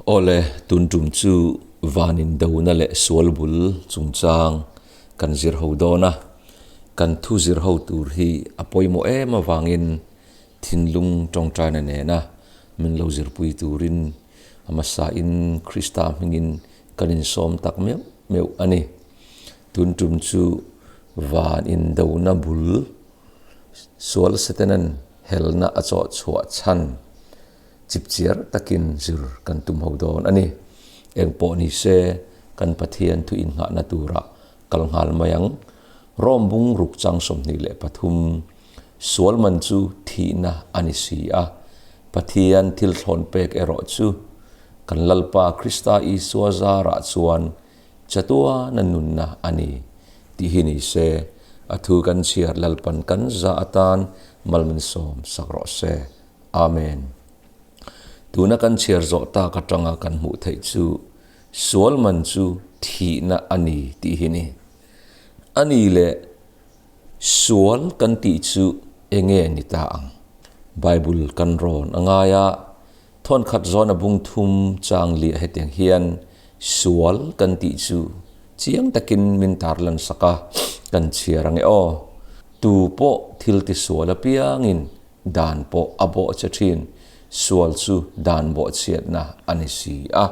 Awle, tun tum chu van indona leh sual bul chungchang kan zir ho dawn a, kan thu zir ho tur hi a pawimawh em avangin thinlung tawngtaina nena min lo zirpui turin a hmasain Krista hmingin kan insawm tak meuh meuh a ni. Tun tum chu van indona bul sual Setanan helna a chawh chhuah chhan chipchiar takin zir kan tum ho dawn a ni. Eng pawh ni se, kan Pathian thu inngahna tura kal nghal mai ang. Rome bung ruk chang 23, Sual man chu thihna a ni si a, Pathian thil thlawn pek erawh chu kan Lalpa Krista Isua zarah chuan chatuana nunna a ni tih hi ni se, a thu kan chhiar Lalpan kan za atan mal min sawm sak rawh se. Amen. Tuna kan chhiar zawh tak atanga kan hmuh theih chu sual man chu thihna a ni tih hi ni. A ni leh sual kan tih chu enge ni ta ang? Bible kan rawn a ngai a, thawnkhat zawna bung thum chang liah hetiang hian sual kan tih chu chiang takin min tarlan sak a, kan chhiar ang e aw. Tu pawh thil tisual apiangin Dan pawh a bawh che thin, sual chu dan bawhchhiatna a ni si a,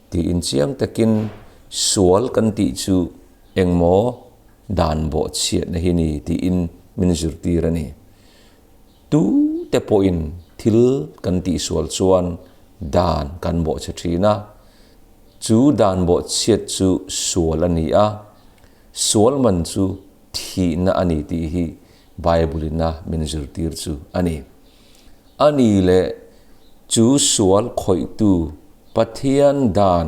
tiin chiang takin sual kan tih chu engmaw dan bawhchhiatna hi ni tiin min zirtir a ni. Tu te pawhin thil kan tihsual chuan dan kan bawh che thin a, chu dan bawhchhiat chu sual a ni a, sual man chu thihna a ni tih hi Bible-ina min zirtir chu a ni. A ni leh chu sual khawihtu, Pathian dan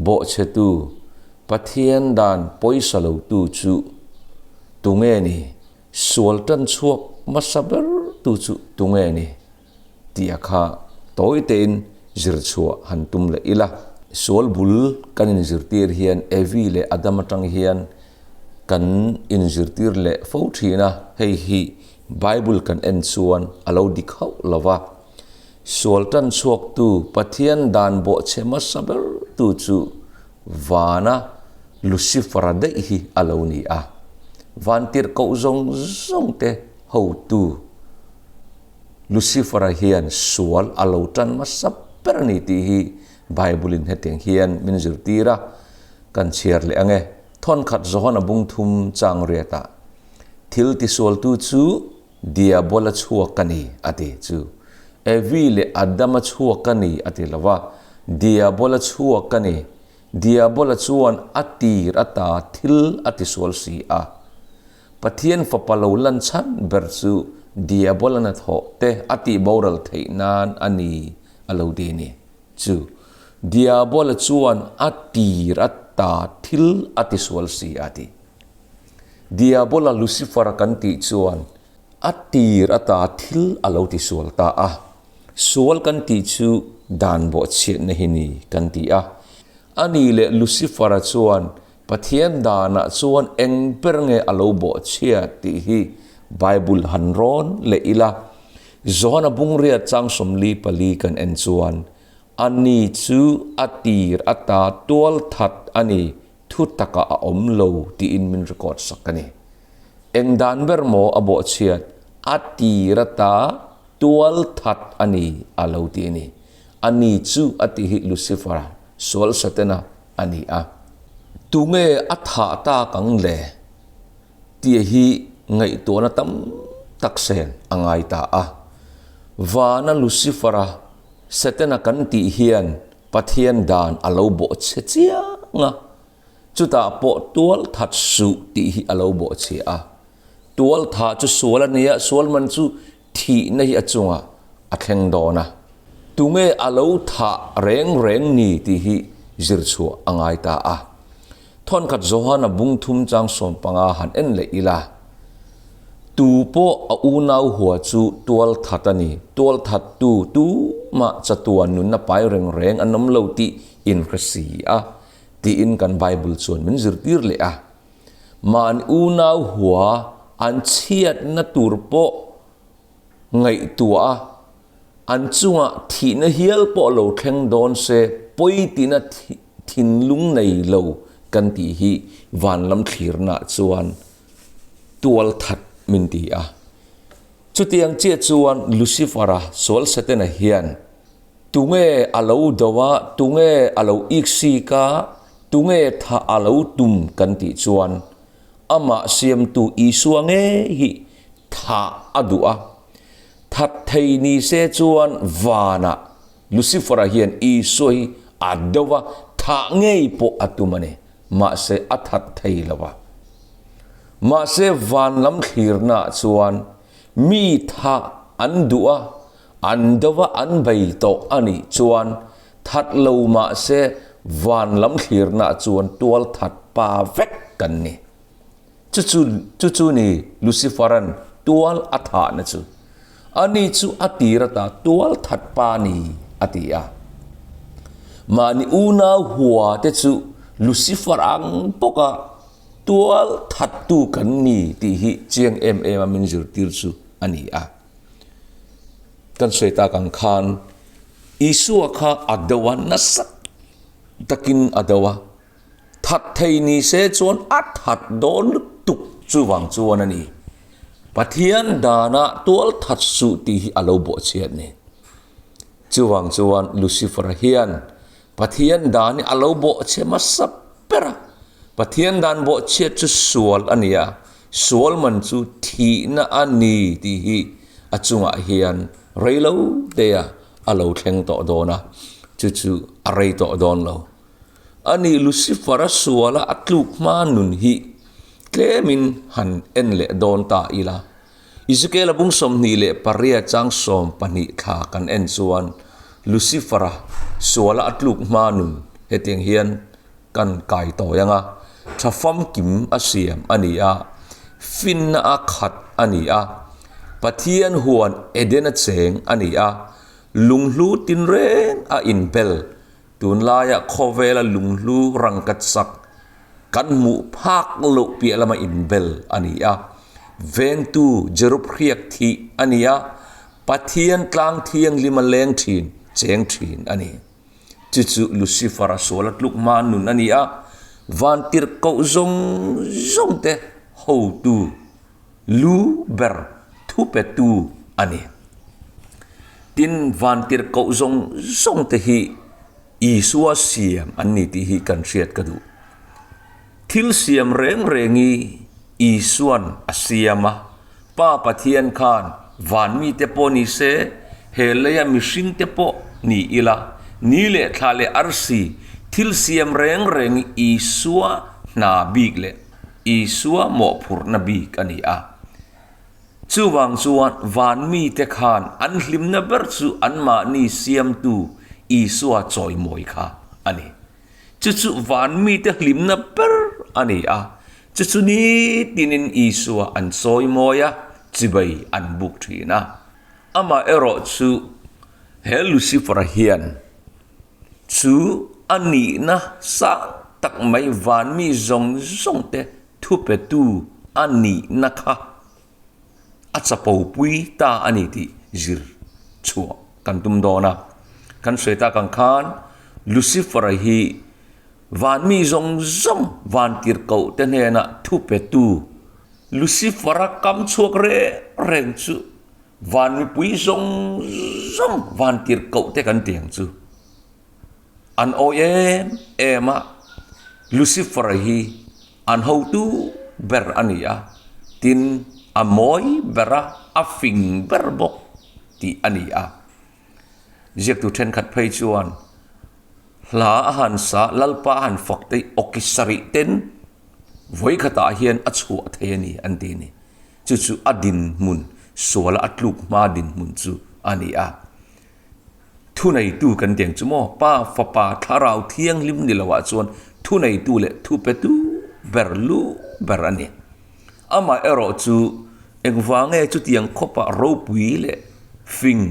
bawhchhetu, Pathian dan pawisa lotu chu tunge ni? Sual tan chhuak hmasa bertu chu tunge ni? Tih a kha tawi tein zir chhuah han tum leh ila. Sual bul kan inzirtir hian Evi leh Adam atang hian kan inzirtir leh fo thin a, hei hi Bible kan en chuan a lo dik hauh lo va. Sual tan chhuaktu Pathian dan bawhchhe hmasa bertu chu vana Lucifer-a daih hi a lo ni a. Vantirhkoh zawng zawng te hotu Lucifer-a hian sual a lo tan hmasa ber a ni tih hi Bible-in hetiang hian min zirtir a, kan chhiar leh ang e. Thawnkhat Johana bung thum chang riatah, Thil tisualtu chu Diabola chhuak ka ni, a ti chu. Evi leh Adama chhuak ka ni, a ti lo va, Diabola chhuak ka ni. Diabola chuan a tir ata thil a tisual si a. Pathian Fapa lo lan chhan ber chu Diabola hnathawh te a tih boral theih nan a ni a lo ti ni. Chu Diabola chuan a tir a ta thil a tisual si a ti. Diabola Lucifer kan tih chuan a tir a ta thil a lo tisual ta a. Sual kan tih chu dan bawhchhiatna hi ni kan ti a. A ni leh Lucifer-a chuan Pathian danah chuan eng ber nge a lo bawhchhia tih hi Bible han rawn leh ila. Johana bungriat chang 44 kan en chuan, Ani chu a tir ata tual that a ni, thu takah a awm lo tiin min record sak a ni. Eng dan ber maw a bawhchhiat? A tir ata tual that a ni a lo ti a ni. Ani chu a ti hi Lucifer-a, sual Satana, a ni a. Tunge a thah tak ang le? Tia hi ngaihtuahna tam tak sen a ngai ta a. Vana Lucifer-a, Setana kan tih hian Pathian dan a lo bawh chhe chiang a. Chutah pawh tual that suh tih hi a lo bawh chhe a. Tual thah chu sual a nia, sual man chu thihna hi a chungah a thleng dawn a. Tunge a lo thah reng reng ni tih hi zir chhuah a ngai ta a. Thawnkhat Johana bung thum chang 15 han en leh ila, Tu pawh a unau hua chu tual that a ni, tual that tu tumah chatuan nunna pai reng reng an awm lo tih in hre si a, tiin kan Bible chuan min zirtir leh a. Mahni unau hua an chhiatna tur pawh ngaihtuah a, An chungah thihna hial pawh lo thleng dawn se pawi tina thinlung nei lo kan tih hi van lam thlirnaah chuan tual that min ti a. Chutiang chiah chuan Lucifer-a sual Setana hian tunge a lo do a, tunge a lo iksik a, tunge thah a lo tum kan tih chuan amah siamtu Isua ngei hi thah a duh a. That thei ni se chuan vanah Lucifer-a hian Isua hi a do a, thah ngei pawh a tum a ni. Mahse a that thei lo a. Mahse van lam thlirnaah chuan mi thah an duh a, an do a, an bei tawh a nih chuan that lo mahse van lam thlirnaah chuan tual that pa vek kan ni. Chu chu chu chu ni Lucifer-a'n tual a thahna chu. Ani chu a tir ata tual that pa ni a ti a. Mahni unau hua te chu Lucifer ang bawka tual thattu kan ni tih hi chiang em em a min zirtir chu a ni a. Kan sawi tak ang khan Isua kha a do a nasa takin a do a. That thei ni se chuan a that dawn lutuk chuvang chuan a ni. Pathian danah tual that suh tih hi a lo bawhchhiat ni. Chuvang chuan Lucifer-a hian Pathian dan hi a lo bawhchhe hmasa ber a. Pathian dan bawhchhiat chu sual a ni a, sual man chu thihna a ni tih hi a chungah hian rei lo te-a a lo thleng tawh dawn a, chu chu a rei tawh dawn lo. A nih Lucifer-a suala a tluk hma nun hi tlemin han en leh dawn ta ila. Ezekiel-a bung 28 chang 12 thla kan en chuan Lucifer-a suala a tluk hma nun hetiang hian kan kai tawi ang a, tha famkim a siam a ni a, finna a khat a ni a, Pathian huan Eden-a cheng a ni a, lunghlu tinreng a inbel Tunlaia khawvela lunghlu rangkat sak kan hmuh phak loh piah lama inbel a ni a. Vengtu Jerub hriak thih a ni a, Pathian tlang thianghlim a leng thin, cheng thin a ni. Chu chu Lucifer-a sual a tluk hma nun a ni a, vantirhkoh zawng zawng te hotu lu ber thupetu a ni. Tin, vantirhkoh zawng zawng te hi Isua siam an ni tih hi kan hriat ka duh. Thil siam reng reng hi Isua'n a siam a, Pa Pathian khan van mite pawh ni se, he leia mihring te pawh ni ila, ni leh thla leh arsi thil siam reng reng hi Isua hna bik leh Isua mawhphurhna bik a ni a. Chuvang chuan van mite khan an hlimna ber chu anmahni siamtu Isua chawimawi kha a ni. Chu chu van mite hlimna ber a ni a, chu chu nitinin Isua an chawimawi a, chibai an buk thin a. Amaherawh chu he Lucifer-a hian Chu a nihna sang tak mai van mi zawng zawng te thupetu a nihna kha a chapopui ta a ni tih zir chhuah kan tum dawn a. Kan sawi tak ang khan Lucifer-a hi van mi zawng zawng van tirhkoh te hnena thupetu Lucifer-a kam chhuak reng reng chu Van mipui zawng zawng van tirhkoh te kan ti ang chu. An awi em em a, Lucifer hi an hotu ber a ni a, tin a mawi ber a, a fing ber bawk tih a ni a. Ziaktu thenkhat phei chuan hla a han sa, Lalpa a han fak te awki sarih ten vawikhatah hian a chhuah thei a ni an ti a ni. Chu chu a dinhmun, suala a tluk hma dinhmun chu a ni a. Thuneitu kan tih ang chu maw? Pa, Fapa, Thlarau Thianghlim ni loah chuan thuneitu leh thupetu ber lu ber a ni. Amah erawh chu engvange chutiang khawpah ropui leh fing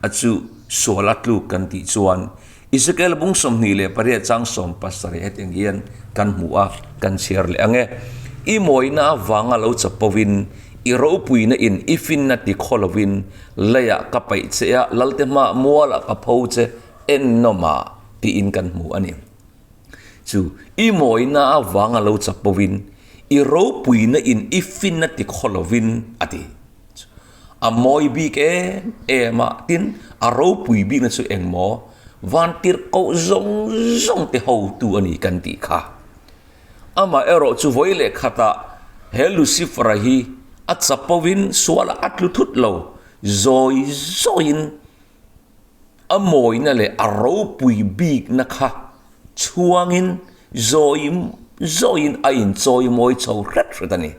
a chu suala tluk kan tih chuan Ezekiel bung 28 chang 17 hetiang hian kan hmu a, kan chhiar leh ang e. I mawina avanga lo chapo in I ropuina in i finna ti khaw lovin leiah ka paih che a, Lalte hmaah mualah ka pho che ennawmah tiin kan hmu a ni. Chu i mawina avanga lo chapovin i ropuina in i finna ti khaw lovin a ti. A mawi bik em em a, tin a ropui bikna chu engmaw vantirhkoh zawng zawng te hotu a ni kan tih kha. Amah erawh chu vawi leh khatah he Lucifer-a hi a chapovin sualah a tlu thut lo, zawi zawiin a mawina leh a ropui bikna kha chhuangin zawi zawiin a inchawi mawi chho hret hret a ni.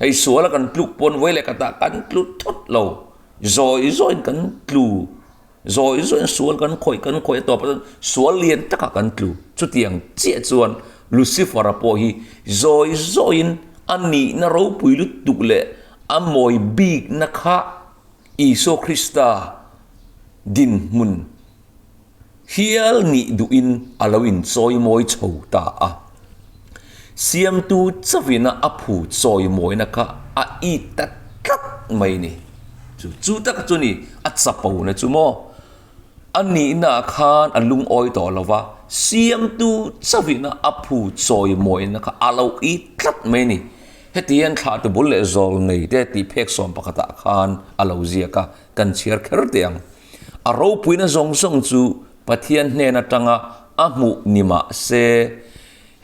Hei suala kan tluk pawn vawi leh khatah kan tlu thut lo, zawi zawiin kan tlu. Zawi zawiin sual kan khawih kan khawih a tawp a chuan sual lian takah kan tlu. Chutiang chiah chuan Lucifer-a pawh hi zawi zawiin a nihna ropui lutuk leh a mawi bikna kha Isua Krista dinhmun hial nih duhin a lo inchawimawi chho ta a. Siamtu chauhina a phu chawimawina kha a it ta tlat mai a ni. Chu chu tak chu ni a chapona chu maw? A nihnaah khan a lungawi tawh lo va, siamtu chauhina a phu chawimawina kha a lo it tlat mai a ni. Heti hian thlahtu bul leh zawl nei te tih phek sawm pakhatah khan a lo ziak a, kan chhiar kher teh ang. A ropuina zawng zawng chu Pathian hnen atanga a hmuh ni mah se,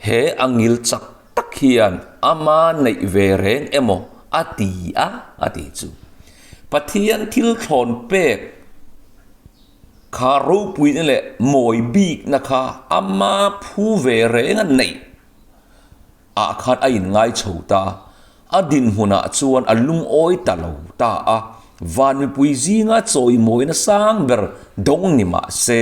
he a ngil chak tak hian ama neih ve reng emaw a ti a, a ti chu. Pathian thil thlawn pek kha ropuina leh mawi bikna kha ama phu ve reng a neih. ah khan a inngai chho ta a, a dinhmunah chuan a lungawi ta lo ta a, van mipui zinga chawimawina sang ber dawng ni mah se,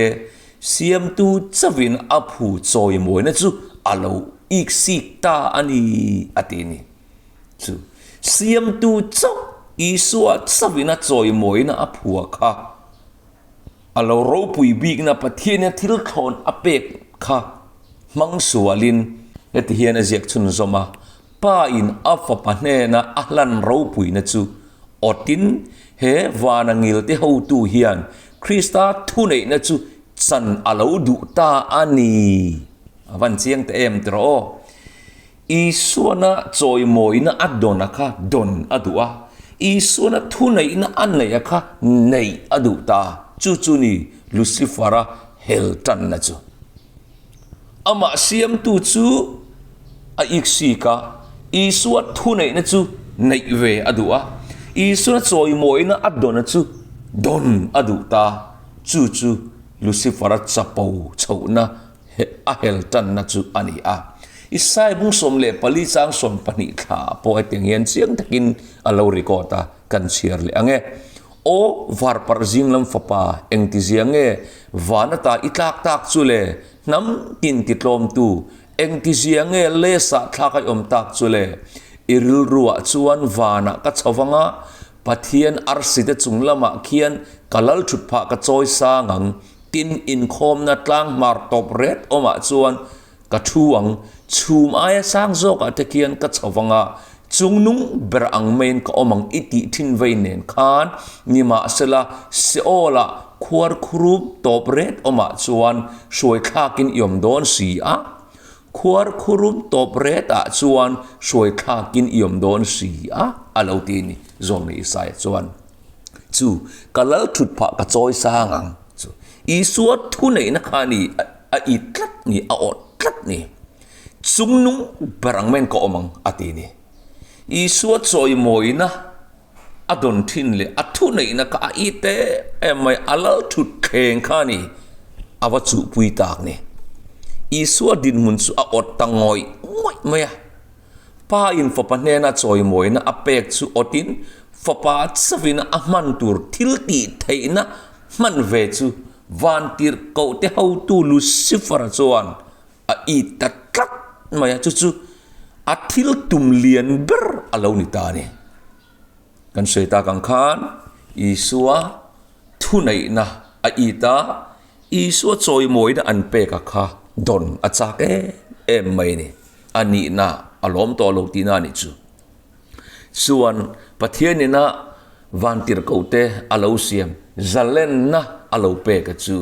Siamtu chauhin a phu chawimawina chu a lo iksik ta a ni, a ti ni. Chu Siamtu chauh, Isua chauhin a chawimawina a phua kha. A lo ropui bikna Pathianin a thil thlawn a pek kha hmang sualin heti hian a ziak chhunzawm a, Pa in a fapa hnena a hlan ropuina chu awtin he vana ngilte hotu hian Krista thuneihna chu chan a lo duh ta a ni. A van chiang ta em tiraw aw. Isuana chawimawina a dawn a kha dawn a duh a, Isuana thuneihna a neih a kha neih a duh ta. Chu chu ni Lucifer-a hel tanna chu. Amah siamtu chu a iksik a, Isua thuneihna chu neih ve a duh a, Isuana chawimawina a dawn a chu dawn a duh ta. Chu chu Lucifer-a chapo chhohna a hel tanna chu a ni a. Isai bung 14 chang 12 thla pawh hetiang hian chiang takin a lo record a, kan chhiar leh ang e. Aw varparh zing lam fapa, engtizia nge van ata i tlak tak chu le? Hnam tin ti tlawmtu, engtizia nge lesah thlak a i awm tak chu le? I rilruah chuan vanah ka chho vang a, Pathian arsite chung lamah khian ka lal thut phah ka chawi sang ang. Tin, inkhawmna tlang hmar tawp ret awmah chuan ka thu ang, chhum aia sang zawkah te khian ka chho vang a, chungnung ber ang maiin ka awm ang i tih thin vei nen khan, nimahsela Seol-ah khuar khurum tawp ret awmah chuan hruai thlakin i awm dawn si a, khuar khurum tawp retah chuan hruai thlakin i awm dawn si a, a lo ti a ni, Zawlnei Isaia chuan. Chu ka lal thut phah ka chawi sang ang chu Isua thuneihna kha ni a it tlat ni a awt tlat ni chungnung ber ang maiin ka awm ang a ti ni. Isua chawimawina a dawn thin leh a thuneihna kha a it em em mai a lal thut thleng kha ni a va chuhpui tak ni. Isua dinhmun chu a awt ta ngawih ngawih mai a. Pa in fapa hnena chawimawina a pek chu awtin fapa chauhin a hman tur thil tih theihna hman ve chu vantirhkohte hotu Lucifer-a chuan a it ta tlat mai a, chu chu a thil tum lian ber a lo ni ta a ni. Kan sawi tak ang khan Isua thuneihna a it a, Isua chawimawina an pek a kha dawn a chak em em mai a ni. A nihna a lawm tawh lo tihna a nih chu. Chuan Pathianina vantirhkohte a lo siam zalenna a lo pek a chu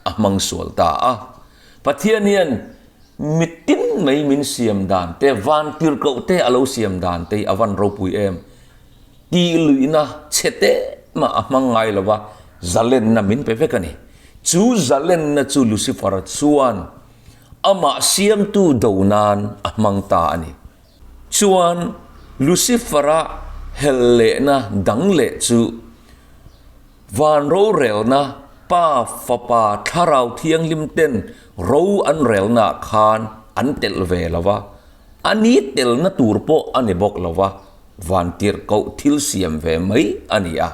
a hmang sual ta a. Pathian hian mitin mai min siam dan te, vantirhkohte a lo siam dan te hi a van ropui em? Tih luihna chhe te mah a hmang ngai lo va, zalenna min pe vek a ni. Chu zalenna chu Lucifer-a chuan amah siamtu do nan a hmang ta a ni. Chuan Lucifer-a hel lehna dang leh chu van rorelna Pa, Fapa, Thlarau Thianghlim ten ro an relnaah khan an telh ve lo va, a ni telna tur pawh a ni bawk lo va, van tirhkoh thil siam ve mai a ni a.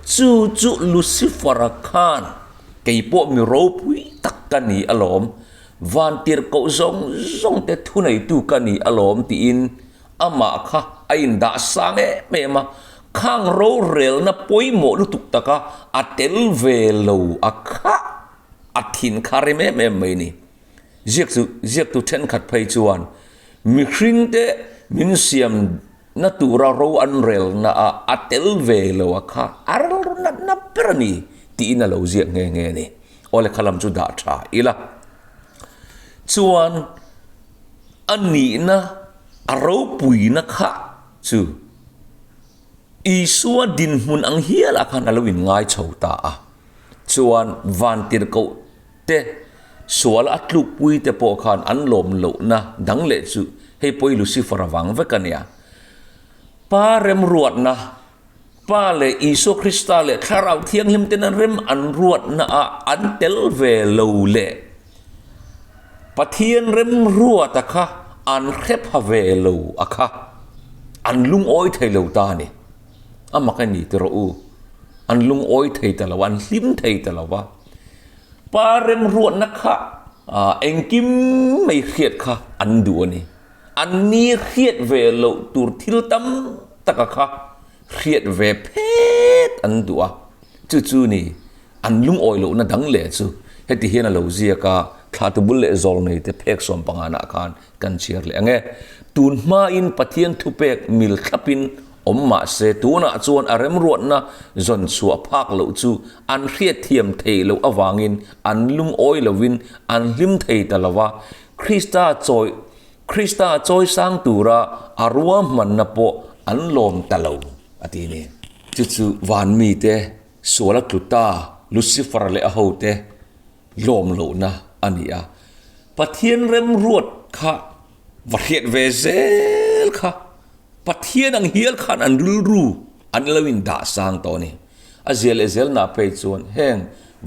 Chu chu Lucifer-a khan kei pawh mi ropui tak ka ni alawm, Van tirhkoh zawng zawng te thuneitu ka ni alawm tiin amah kha a indah sang em em a, khang rorelna pawimawh lutuk taka a tel ve lo a kha a thin kha rem em em mai ni. Ziak chu ziaktu thenkhat phei chuan mihring te min siam na tura ro an relna ah a tel ve lo a kha a rilru natna ber a ni tiin a lo ziak nghe nghe a ni. Aw lehkha lam chu dah tha ila. Chuan a nihna, a ropuina kha chu Isua dinhmun ang hialah khan a lo inngai chho ta a. Chuan vantirhkoh te, sual a tlukpui te pawh khan an lawm lohna dang leh chu hei pawi Lucifer avang vek a nia. Pa remruatna Pa leh Isua Krista leh Thlarau Thianghlim tena rem an ruatnaah an tel ve lo leh Pathian remruata kha an hre pha ve lo a kha an lungawi thei lo ta a ni. A mak a ni ti rawh u. An lungawi thei ta lo a, an hlim thei ta lo va. Pa remruatna kha engkim mai hriat kha an duh a ni. An ni hriat ve loh tur thil tam taka kha hriat ve phet an duh a, chu chu ni an lungawi lohna dang leh chu heti hian a lo ziak a, thla tubul leh zawl nei te phek sawm panganah khan kan chhiar leh ang e. Tun hmain Pathian thupek mil thlapin awm mah se tunah chuan a remruatna zawn chhuah phak loh chu an hriatthiam theih loh avangin an lungawi lovin an hlim thei ta lo va, Krista chawi Krista chawi sang tura a ruahmanna pawh an lawm ta lo, a ti ni. Chu chu van mite sual a tlu ta Lucifer leh a hote lawm lohna a ni a. Pathian remruat kha va hriat ve zel kha Pathian ang hial khan an rilru an lo indah sang tawh a ni. A zia leh zelna phei chuan heng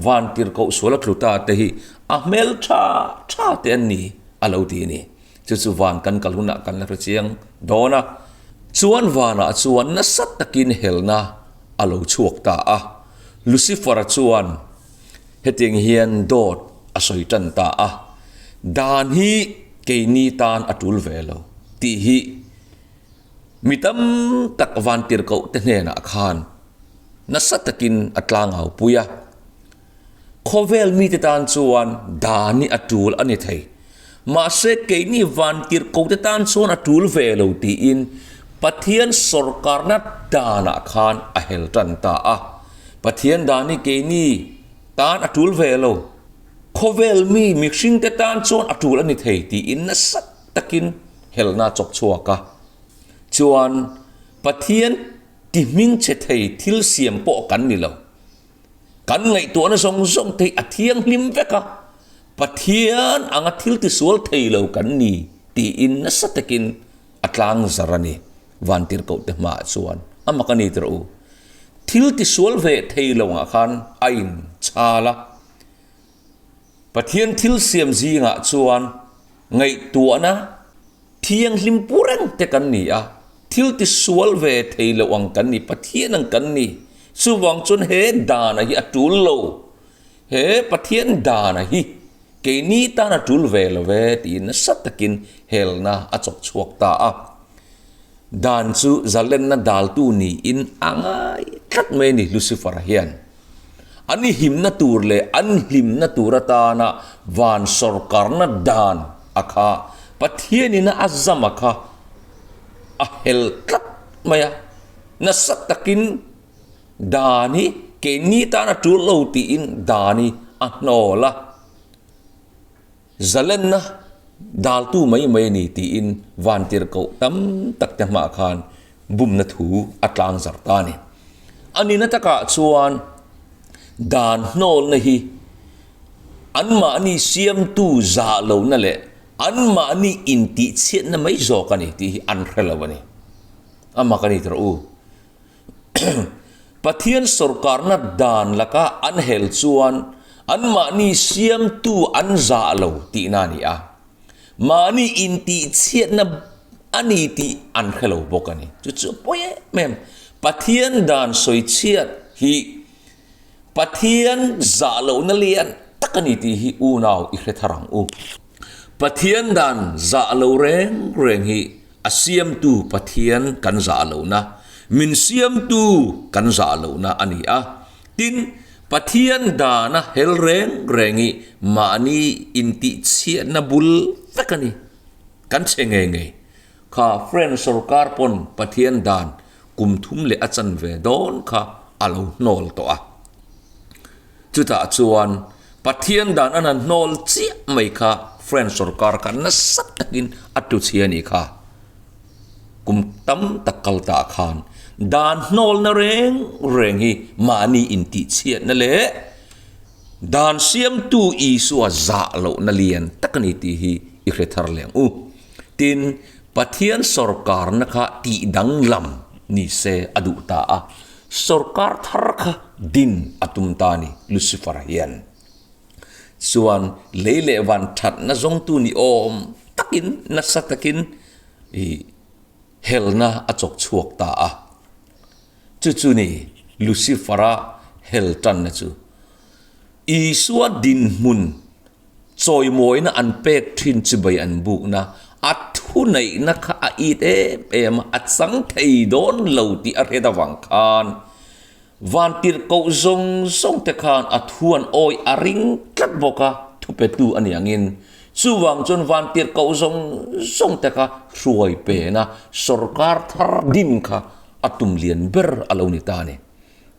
vantirhkoh sual a tlu ta te hi a hmel tha tha te an ni a lo ti a ni. Chu chu van kan kal hunah kan la hre chiang dawn a. Chuan vanah chuan nasa takin helna a lo chhuak ta a. Lucifer-a chuan hetiang hian dawt a sawi tan ta a, Dan hi keini tan a tul ve lo tih hi Mi tam tak vantirhkoh te hnenah khan nasa takin a tlangau pui a. Khawvel mite tan chuan dan hi a tul a ni thei. Mahse keini vantirhkoh te tan chuan a tul ve lo tiin Pathian sawrkarna danah khan a hel tan ta a. Pathian dan hi keini tan a tul ve lo. Khawvel mi mihringte tan chuan a tul a ni thei tiin nasa takin helna chawp chhuak a, chuan Pathian ti hmingchhe thei thil siam pawh kan ni lo. Kan ngaihtuahna zawng zawng te hi a thianghlim vek a, Pathian anga thil tisual thei lo kan ni tiin nasa takin a tlang zar a ni. Vantirhkoh te hmaah chuan a mak a ni tirh u. Thil tisual ve thei lo angah khan a inchhal a. Pathian thil siam zingah chuan ngaihtuahna thianghlim pu reng te kan ni a, thil tisual ve thei loh ang kan ni, Pathian ang kan ni. Chuvang chuan he dana hi a tul lo, he Pathian dana hi keini tan a tul ve lo ve tiin nasa takin helna a chawk chhuak ta a. Dan chu zalenna daltu niin a ngai tlat mai a ni Lucifer-a hian. An i himna tur leh an hlimna tur atana van sawrkarna dan a kha Pathianina a zam a kha a hel tlat mai a. Nasa takin dan hi keini tan a tul lo tiin dan hi a hnawl a. Zalenna daltu mai mai a ni tiin vantirhkoh tam tak te hmah khan bumna thu a tlang zarh ta a ni. A nihna takah chuan dan hnawlna hi anmahni siamtu zah lohna leh anmahni intihchhiatna mai zawk a ni tih hi an hre lo a ni. A mak a ni tawh u. Pathian sawrkarna dan laka an hel chuan anmahni siamtu an zah lo tihna a ni a, mahni intihchhiatna a ni tih an hre lo bawk a ni. Chu chu a pawi em em. Pathian dan sawichhiat hi Pathian zah lohna lian tak a ni tih hi unau i hre thar ang u. Pathian dan zah lo reng reng hi a siamtu Pathian kan zah lohna, min siamtu kan zah lohna a ni a. Tin, Pathian dana hel reng reng hi mahni intihchhiatna bul vek a ni. Kan chhe ngei ngei. Kha French sorkar pawn Pathian dan kum thum leh a chanve dawn kha a lo hnawl tawh a. Chutah chuan Pathian dan an han hnawl chiah mai kha French sorkar kha nasa takin a tu chhia a nih kha. Kum tam tak kal ta khan dan hnawlna reng reng hi mahni intihchhiatna leh dan siamtu Isua zah lohna lian tak a ni tih hi i hre thar leh ang u. Tin, Pathian sorkarna kha tihdanglam ni se a duh ta a. Sorkar thar kha din a tum ta a ni, Lucifer hian. Chuan lei leh van thatna zawngtu ni awm takin nasa takin i helna a chawk chhuak ta a. Chu chu ni Lucifer-a hel tanna chu. Isua dinhmun Chawimawina an pek thin chibai an bukna, a thuneihna kha a it em em a, a chang thei dawn lo tih a hret avang khan vantirhkoh zawng zawng te khan a thu an awi a ring tlat bawk a, thupetu a ni angin. Chuvang chuan vantirhkoh zawng zawng te kha hruai pena sorkar thar din kha a tum lian ber a lo ni ta a ni.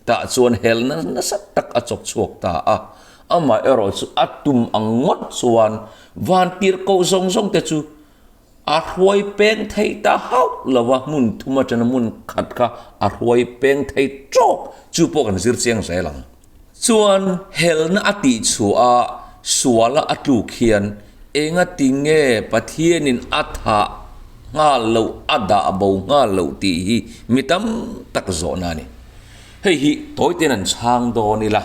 Tah chuan helna nasa tak a chawk chhuak ta a, amah erawh chu a tum ang ngawt chuan vantirhkoh zawng zawng te chu a hruai peng thei ta hauh lo a, hmun thum atana hmun khat kha a hruai peng thei tawk, chu pawh kan zir chiang zel ang. Chuan helna a tih chhuah a, suala a tluk hian Engatinge Pathianin a thah nghal loh, a dah bo nghal loh tih hi mi tam tak zawhna a ni. Hei hi tawitein an chhang dawn ila.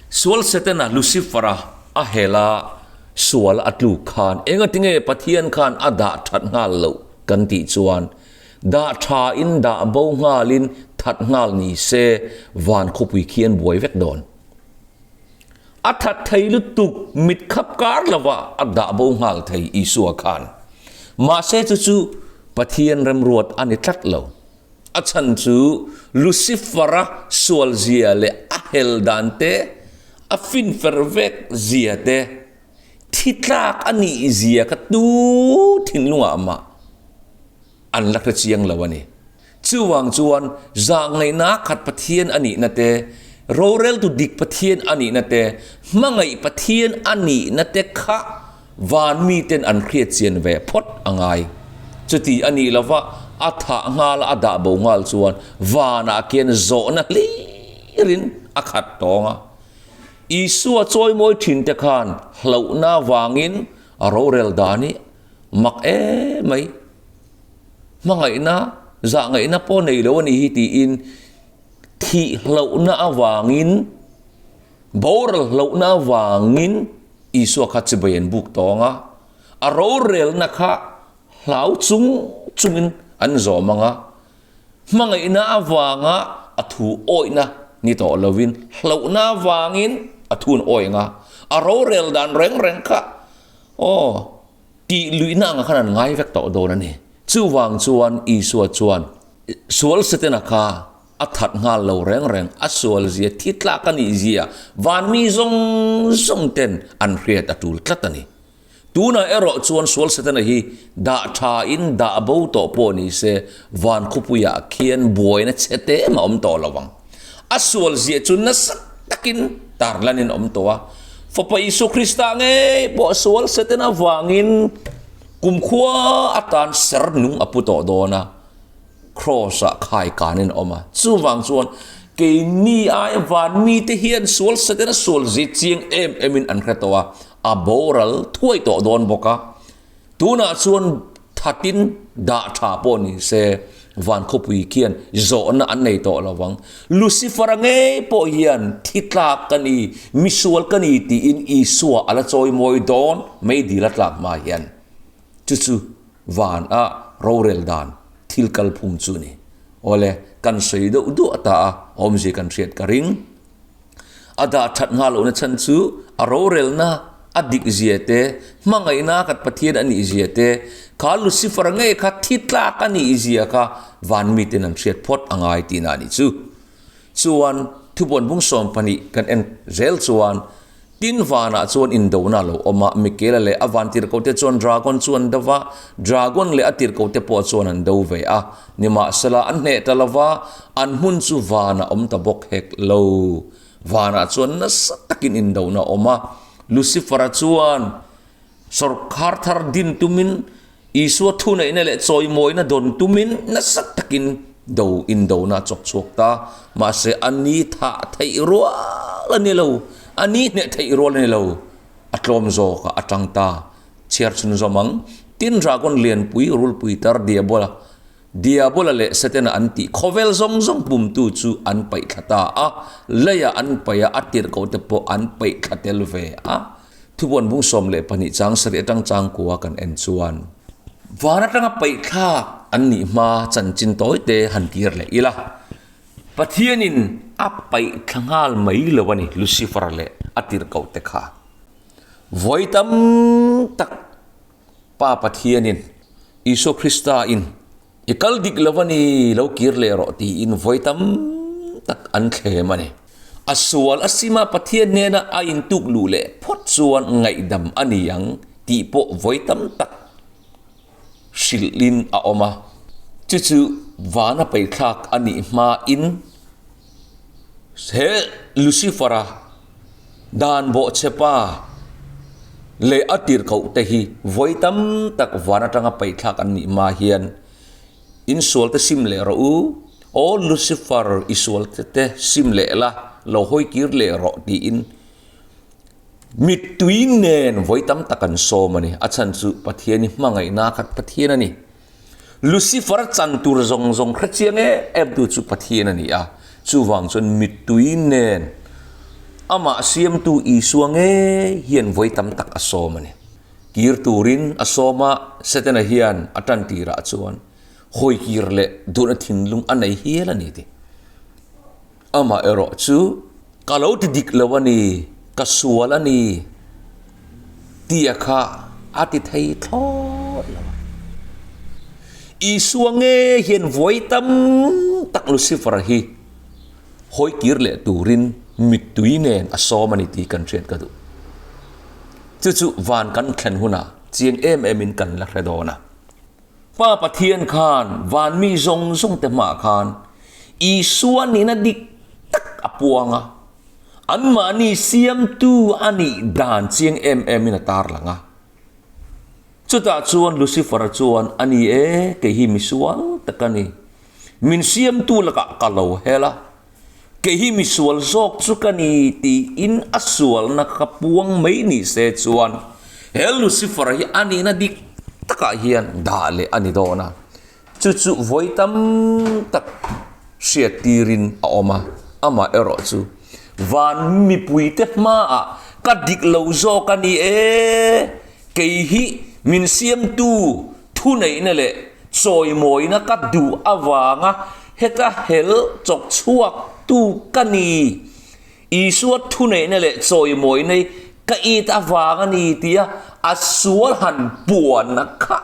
Sual Setana, Lucifer-a, a hel a, sual a tluk khan engatinge Pathian khan a dah that nghal loh kan tih chuan dah thain dah bo nghalin that nghal ni se van khawpui khi an buai vek dawn. A that thei lutuk mit khap kar lova a dah bo nghal thei Isua khan. Mahse chu chu Pathian remruat a ni tlat lo. A chhan chu Lucifer-a sual zia leh a hel dan te, a finfer vek zia te, thi tlak a nih zia kha tu thinlungah mah an la hre chiang lo a ni. Chuvang chuan zahngaihna khat Pathian a nihna te, roreltu dik Pathian a nihna te, hmangaih Pathian a nihna te kha van miten an hriat chian ve phawt a ngai. Chuti a nih lova a thah nghal a, a dah bo nghal chuan vanah khian zawhna hlirin a khat tawng a. Isua chawimawi thinte khan hlauhna vangin a rorel dan hi mak em mai. Hmangaihna, zahngaihna pawh nei lo a nih hi tiin thih hlauhna avangin, boral hlauhna avangin Isua kha chibai an buk tawng a, a rorelna kha hlau chung chungin an zawm ang a, hmangaihna avanga a thu awihna ni tawh lovin hlauhna avangin a thu an awih ang a, a rorel dan reng reng kha aw. Tih luihna angah khan an ngai vek tawh dawn a ni. Chuvang chuan Isua chuan sual Setana kha a that nghal lo reng reng, a sual zia, thi tlak a nih zia van mi zawng zawng ten an hriat a tul tlat a ni. Tunah erawh chuan sual Setana hi dah thain dah bo tawh pawh ni se, van khawpuiah khian buaina chhe te mah awm tawh lo ang. A sual ziah chu nasa takin tarlanin awm tawh a. Fapa Isua Krista ngei pawh sual Setana vangin kumkhua atan ser nung a pu tawh dawn a. Kraws-ah khai kanin a awm a. Chuvang chuan keini ai van mite hian sual satin a sual zia chiang em emin an hre tawh a, a boral thuai tawh dawn bawk a. Tunah chuan thatin dah tha pawh ni se van khawpui khian zawhna an nei tawh lo vang. Lucifer-a ngei pawh hian thi tlak ka ni, misual ka ni tiin Isua a la chawimawi dawn meidil a tlak hma hian. Chu chu van a rorel dan thil kalphung chu ni. Awle, kan sawi deuh duah ta a, awmzia kan hriat ka ring. A dah that nghal lohna chhan chu a rorelna a dik zia te, hmangaihna khat Pathian a nih zia te, kha Lucifer ngei kha thi tlak a nih zia kha van miten an hriat phawt a ngai tihna a nih chu. Chuan thubuan bung 12 kan en zel chuan Tin vanah chuan indona a lo awm a, Mikaela leh a van tirhkohte chuan dragon chu an do va, dragon leh a tirhkohte pawh chuan an do ve a. Nimahsela, an hneh ta lo va, an hmun chu vanah awm ta bawk hek lo. Vanah chuan nasa takin indona a awm a, Lucifer-a chuan sawrkhar thar din tumin, Isua thuneihna leh chawimawina dawn tumin nasa takin do indona a chawk chhuak ta. Mahse, a ni thah theih rual a ni lo, a ni hneh theih rual a ni lo. A tlawm zawk a, a tang ta. Chhiar chhun zawm ang. Tin, dragon lianpui, rulpui tar Diabola, Diabola leh Setana an tih khawvel zawng zawng pumtu chu an paih thla ta a, leiah an paih a, a tirhkohte pawh an paih thla tel ve a. Thubuan bung 12 chang sarih atang chang kua kan en chuan van atanga paihthlak an nih hma chanchin tawi te han kir leh ila. Pathianin a paihthla nghal mai lo a ni Lucifer leh a tirhkoh te kha. Vawi tam tak Pa Pathianin Isua Krista in I kal dik lo a ni, lo kir leh rawh tiin vawi tam tak an thlem a ni. A sual a sima Pathian hnena a intuk luh leh phawt chuan ngaihdam a ni ang tih pawh vawi tam tak hrilhin a awm a. Chu chu vana peithlak a nih hmain he Lucifer-a Dan bawhchhepa leh a tirhkoh te hi vawi tam tak van atanga paihthlak an nih hma hian insual te sim leh rawh u, Aw Lucifer i sual te te sim leh la, lo hawi kir leh rawh tiin mittui nen vawi tam tak an sawm a ni. A chhan chu Pathian i hmangaihna khat Pathian a ni. Lucifer chan tur zawng zawng hre chiang em em tu chu Pathian a ni a, chuvang chuan mittui nen amah siamtu Isua ngei hian vawi tam tak a sawm a ni. Kir turin a sawm a, Setana hian a tan tirah chuan hawi kir leh duhna thinlung a nei hial a ni ti. Amah erawh chu ka lo ti dik lo a ni, ka sual a ni tia kha a ti thei thlawt lo a. Isua nge hian vawi tam tak Lucifer hi hawi kir leh turin mittui nen a sawm a ni tih kan hriat ka duh. Chu chu van kan thlen hunah chiang em emin kan la hre dawn a. Pa Pathian khan van mi zawng zawng te hmaah khan Isua nihna dik tak a puang a, anmahni siamtu a nih dan chiang em emin a tarlang a. Chutah chuan Lucifer-a chuan, A ni e, kei hi misual tak a ni. Min siamtu lakah ka lo hel a, kei hi misual zawk chu ka ni tiin a sualna ka puang mai ni se chuan he Lucifer hi a nihna dik takah hian dah leh a ni dawn a, chu chu vawi tam tak hriat tirin a awm a, amah erawh chu van mipuite hmaah ka dik lo zawk a ni e, kei hi min siamtu Thuneihna leh chawimawina ka duh avanga heta hel chawk chhuak tu ka ni. Isua thuneihna leh chawimawina hi ka it avang a ni tia a sual han puanna kha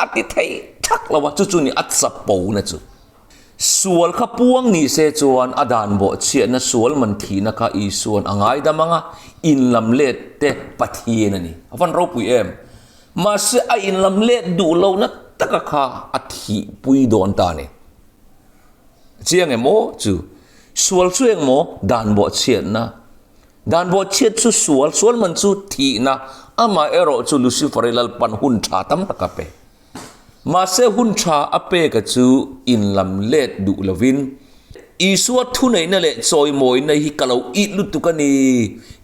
a ti thei thak lo a, chu chu ni a chapona chu. Sual kha puang ni se chuan a dan bawhchhiatna sual man thihna kha Isua'n a ngaidam ang a, inlam let te Pathian a ni. A van ropui em? Mahse a inlam let duh lohna taka kha a thihpui dawn ta a ni. Chiang em aw chu? Sual chu eng maw? Dan bawhchhiatna. Dan bawhchhiat chu sual, sual man chu thihna, amah erawh chu Lucifer-i Lalpan hun tha tam tak a pe. Mahse hun tha a peka chu inlam let duh lovin, Isua thuneihna leh chawimawina hi ka lo it lutuk a ni,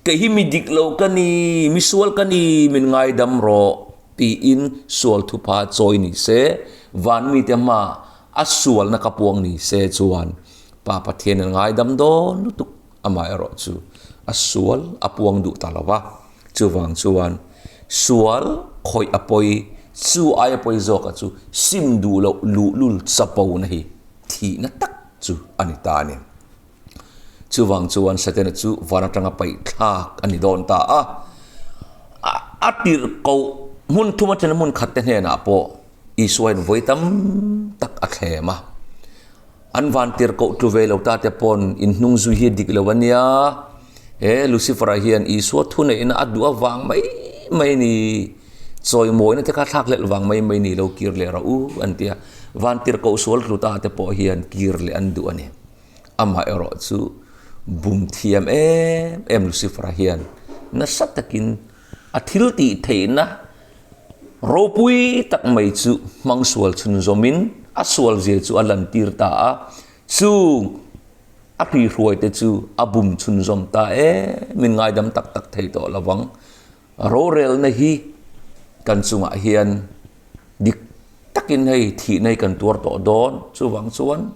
kei hi mi dik lo ka ni, mi sual ka ni, min ngaidam rawh, tiin sual thupha chawi ni se, van mite hmaah a sualna ka puang ni se chuan Pa Pathian an ngaidam dawn lutuk. Amaherawh chu a sual a puang duh ta lo va, chuvang chuan sual khawih a pawi, chu aia pawi zawka chu sim duh loh luhlul chapona hi thihna tak chu a ni ta a ni. Chuvang chuan Setana chu van atanga paih thlak a ni dawn ta a, a tirh koh hmun thum atana hmun khat te hnenah pawh Isua in vawi tam tak a thlem a. An van tirhkoh tlu ve lo ta te pawn in hnung zui hi dik lo a nia. He Lucifer-a hian Isua thuneihna a duh avang mai mai ni, chawimawina te kha thlak hlelh vang mai mai ni lo kir leh rawh u an ti a. Van tirhkoh sual tlu ta te pawh hian kir leh an duh a ni. Amah erawh chu bum thiam em em Lucifer-a hian nasa takin a thil tih theihna Ropui tak mai chu hmang sual chhunzawmin a sual zia chu a lantir ta a, chung a hrihruaite chu a bum chhunzawm ta e, min ngaidam tak tak thei tawh lo vang. Rorelna hi kan chungah hian dik takin hei thihna hi kan tuar tawh dawn, chuvang chuan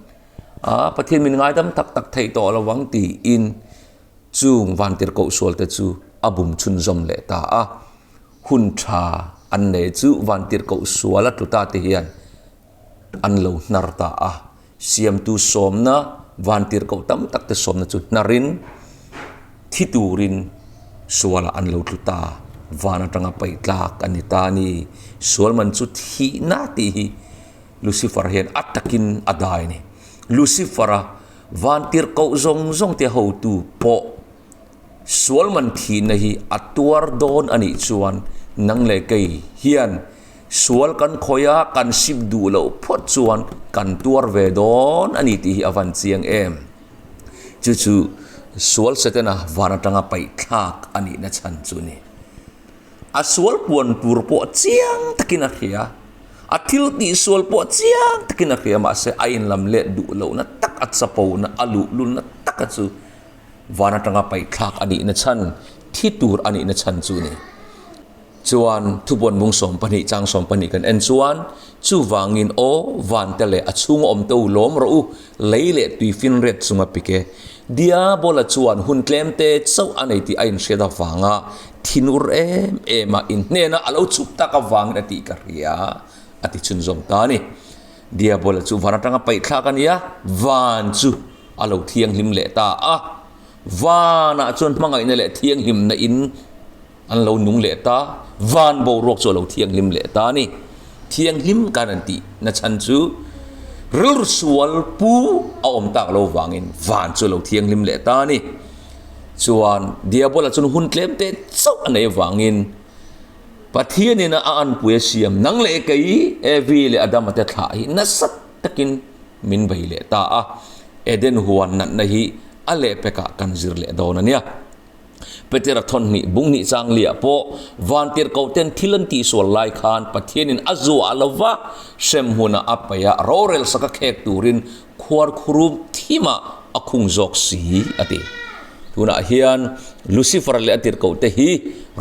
a Pathian min ngaidam tak tak thei tawh lo vang tiin chung vantirhkoh sualte chu a bum chhunzawm leh ta a. Hun tha an nei chu vantirhkoh sual a tlu ta te hian an lo hnar ta a. Siamtu sawmna vantirhkoh tam tak te sawmna chu hnarin thi turin sualah an lo tlu ta. Van atanga paih tlak a ni ta a ni. Sual man chu thihna tih hi Lucifer hian a takin a dai a ni. Lucifer-a vantirhkoh zawng zawng te hotu pawh Sual man thihna hi a tuar dawn a nih chuan nang leh kei hian sual kan khawih a, kan sip duh loh phawt chuan kan tuar ve dawn a ni tih hi a van chiang em. Chu chu sual Setana van atanga paihthlak a nihna chhan chu a ni. A sual puan tur pawh chiang takin a hria, a thil tih sual pawh chiang takin a hria mahse a inlam let duh lohna tak a chapona a luhlulna taka chu Van atanga paihthlak a nihna chhan, thi tur a nihna chhan chu ni. Chuan thubuan bung 12 chang 12 kan en chuan, Chuvangin aw, vante leh a chhunga awm te u lawm rawh u, lei leh tui finriat chunga pik e. Diabola chuan hun tlemte chauh a nei tih a inhriat avanga thinur em em a, inhnena a lo chhup tak avangin a tih ka hria, a ti chhunzawm ta a ni. Diabola chu van atanga paihthlak a ni a, van chu a lo thianghlim leh ta a. Vanah chuan hmangaihna leh thianghlimna in an lo nung leh ta, van boruak chu a lo thianghlim leh ta a ni. Thianghlim kan an tih na chhan chu rilru sual pu a awm tak lo vangin van chu a lo thianghlim leh ta a ni. Chuan Diabola chuan hun tlem te chauh a nei avangin Pathianin a anpui a siam nang leh kei Evi leh Adama te thlah hi nasa takin min bei leh ta a, Eden huan natna hi a lehpekah kan zir leh dawn a nia. Petera thawnhnih bunghnih chang liah pawh vantirhkohten thil an tihsual lai khan Pathianin a zuah lo va, hrem hmunah a paih a, rorel sak a khek turin khuarkhurum thimah a khung zawk si a ti. Tunah hian Lucifer leh a tirhkohte hi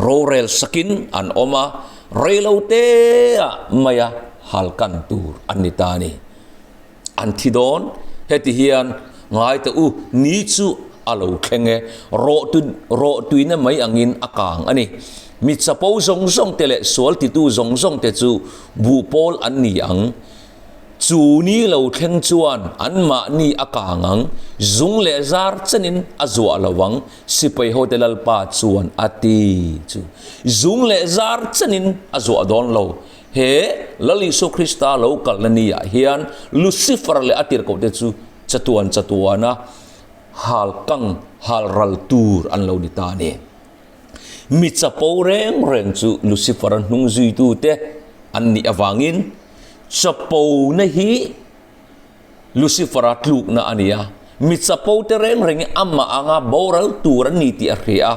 rorel sakin an awm a, reiloteah maia halkan tur an ni ta a ni. An thi dawn. Heti hian ngai teh u, ni chu a lo thleng e, rawh tuina mai angin a kang a ni. Mi chapo zawng zawng te leh sual titu zawng zawng te chu buh pawl an ni ang. Chu ni lo thleng chuan anmahni a kang ang, zung leh zar chenin a zuah lo ang, sipai hote Lalpa chuan a ti chu. Zung leh zar chenin a zuah dawn lo. He Lal Isua Krista lo kalna ni ah hian Lucifer leh a tirhkohte chu chatuan chatuana hal kang hal ral tur an lo ni ta a ni. Mi chapo reng reng chu Lucifer-a hnung zuitute an nih avangin chapona hi Lucifer-a tlukna a ni a. Mi chapote reng reng hi amah anga boral tur an ni tih a hria a.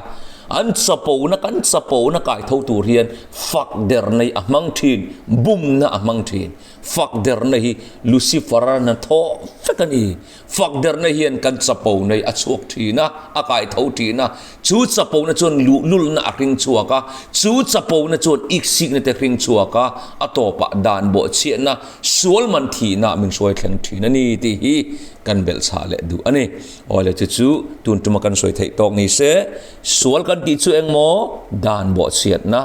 An chapona kan chapona kai tho tur hian fak derna hi a hmang thin, bumna a hmang thin. Fak derna hi Lucifer-a hnathawh vek a ni. Fak derna hian kan chapo nei a chhuak thin a, a kai tho thin a. Chu chapona chuan luhlulna a hring chhuak a, chu chapona chuan iksikna te hring chhuak a, a tawpah dan bawhchhiatna, sual man thihna min hruai thleng thin a ni tih hi kan belhchhah leh duh a ni. Awle chu chu tun tuma kan sawi theih tawk ni se, sual kan tih chu engmaw? Dan bawhchhiatna.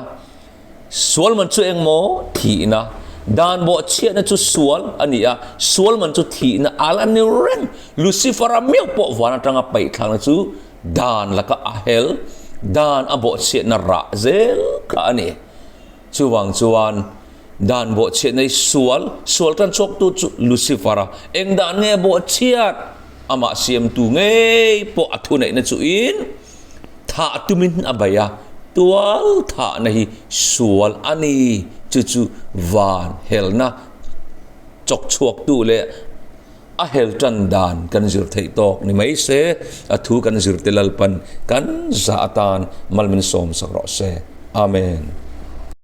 Sual man chu engmaw? Thihna. Dan bawhchhiatna chu sual a ni a, sual man chu thihna al a ni reng. Lucifer-a meuh pawh van atanga paihthlakna chu dan laka a hel, dan a bawhchhiatna rah zel kha a ni. Chuvang chuan dan bawhchhiatna hi sual, sual tan chhuaktu chu Lucifer-a. Eng dan nge bawhchhiat? Amah siamtu ngei pawh a thuneihna chu in. Thah tumin a bei a, tual thahna hi sual a ni. Chu chu van helna chawk chhuaktu leh a hel tan dan kan zir theih tawk ni mai se, a thu kan zirte Lalpan kan zah atan mal min sawmsak rawh se. Amen.